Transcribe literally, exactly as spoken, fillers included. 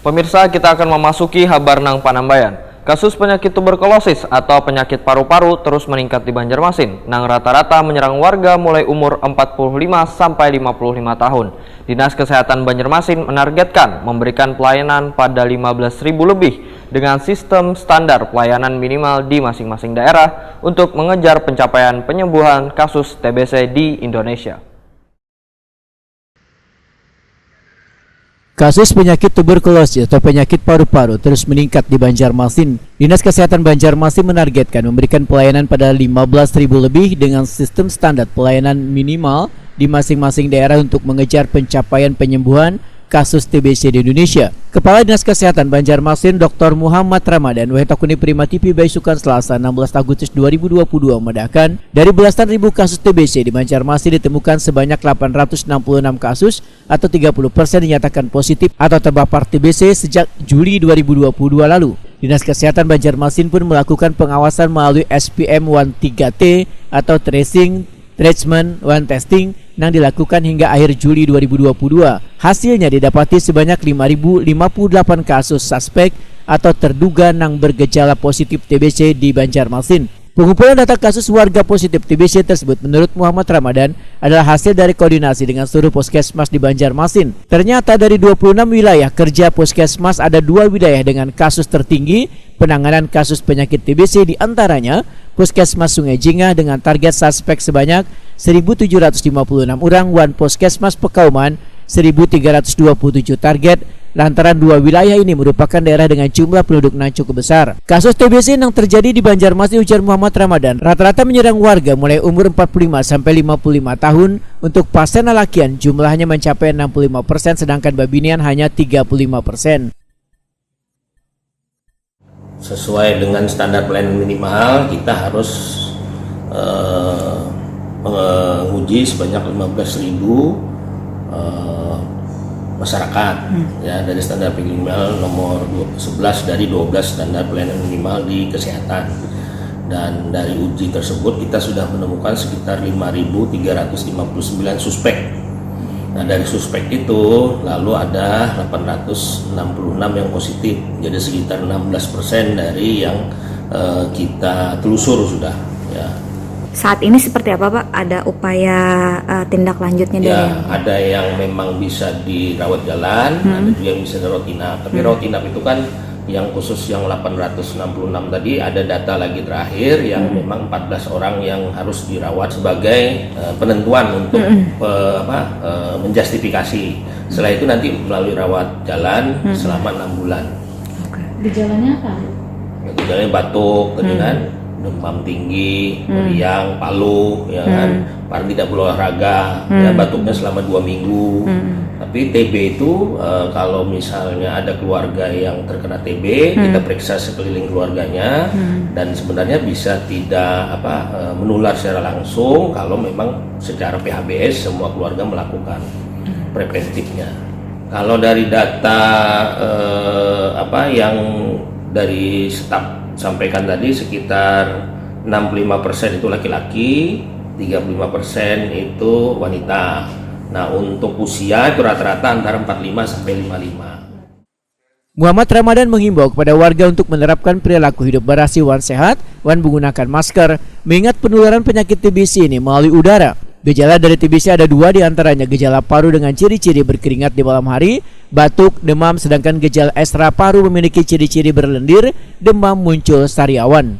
Pemirsa, kita akan memasuki habar nang panambayan. Kasus penyakit tuberkulosis atau penyakit paru-paru terus meningkat di Banjarmasin, nang rata-rata menyerang warga mulai umur empat puluh lima sampai lima puluh lima tahun. Dinas Kesehatan Banjarmasin menargetkan memberikan pelayanan pada lima belas ribu lebih dengan sistem standar pelayanan minimal di masing-masing daerah untuk mengejar pencapaian penyembuhan kasus T B C di Indonesia. Kasus penyakit tuberkulosis atau penyakit paru-paru terus meningkat di Banjarmasin. Dinas Kesehatan Banjarmasin menargetkan memberikan pelayanan pada lima belas ribu lebih dengan sistem standar pelayanan minimal di masing-masing daerah untuk mengejar pencapaian penyembuhan kasus T B C di Indonesia. Kepala Dinas Kesehatan Banjarmasin, Doktor Muhammad Ramadan, wahitakuni Prima T V baisukan Selasa enam belas Agustus dua ribu dua puluh dua, madahkan, dari belasan ribu kasus T B C di Banjarmasin ditemukan sebanyak delapan ratus enam puluh enam kasus atau tiga puluh persen dinyatakan positif atau terpapar T B C sejak Juli dua ribu dua puluh dua lalu. Dinas Kesehatan Banjarmasin pun melakukan pengawasan melalui S P M one tiga T atau tracing, treatment, one testing yang dilakukan hingga akhir Juli dua ribu dua puluh dua. Hasilnya didapati sebanyak lima ribu lima puluh delapan kasus suspek atau terduga nang bergejala positif T B C di Banjarmasin. Pengumpulan data kasus warga positif T B C tersebut menurut Muhammad Ramadan adalah hasil dari koordinasi dengan seluruh puskesmas di Banjarmasin. Ternyata dari dua puluh enam wilayah kerja puskesmas ada dua wilayah dengan kasus tertinggi penanganan kasus penyakit T B C, di antaranya Puskesmas Sungai Jingah dengan target suspek sebanyak seribu tujuh ratus lima puluh enam orang wan Puskesmas Pekauman seribu tiga ratus dua puluh tujuh target, lantaran dua wilayah ini merupakan daerah dengan jumlah penduduk nang cukup besar. Kasus T B C nang terjadi di Banjarmasin, ujar Muhammad Ramadan, rata-rata menyerang warga mulai umur empat puluh lima sampai lima puluh lima tahun. Untuk pasien lalakian jumlahnya mencapai enam puluh lima persen, sedangkan babinian hanya tiga puluh lima persen. Sesuai dengan standar pelayanan minimal, kita harus eh, menguji sebanyak lima belas ribu eh, masyarakat, ya, dari standar minimal nomor dua- sebelas dari dua belas standar pelayanan minimal di kesehatan. Dan dari uji tersebut kita sudah menemukan sekitar lima ribu tiga ratus lima puluh sembilan suspek. Nah, dari suspek itu lalu ada delapan ratus enam puluh enam yang positif. Jadi sekitar enam belas persen dari yang eh, kita telusur sudah, ya. Saat ini seperti apa, Pak? Ada upaya eh, tindak lanjutnya dari Ya, yang ada yang memang bisa dirawat jalan, ada juga yang bisa dirawat inap. Tapi rawat inap itu kan yang khusus yang delapan ratus enam puluh enam tadi, ada data lagi terakhir yang memang empat belas orang yang harus dirawat sebagai eh, penentuan untuk eh, apa eh, menjustifikasi. Setelah itu nanti melalui rawat jalan selama enam bulan. Gejalanya apa? Gejalanya batuk, gitu kan, demam tinggi, meriang, palu, ya kan, paling tidak berolahraga, ya, batuknya selama dua minggu. Tapi T B itu eh, kalau misalnya ada keluarga yang terkena T B, kita periksa sekeliling keluarganya dan sebenarnya bisa tidak apa eh, menular secara langsung kalau memang secara P H B S semua keluarga melakukan preventifnya. Kalau dari data eh, apa yang dari staf sampaikan tadi, sekitar enam puluh lima persen itu laki-laki, tiga puluh lima persen itu wanita. Nah, untuk usia itu rata-rata antara empat puluh lima sampai lima puluh lima. Muhammad Ramadan menghimbau kepada warga untuk menerapkan perilaku hidup barasih wan sehat, wan menggunakan masker, mengingat penularan penyakit T B C ini melalui udara. Gejala dari T B C ada dua, diantaranya gejala paru dengan ciri-ciri berkeringat di malam hari, batuk, demam, sedangkan gejala esra paru memiliki ciri-ciri berlendir, demam, muncul sariawan.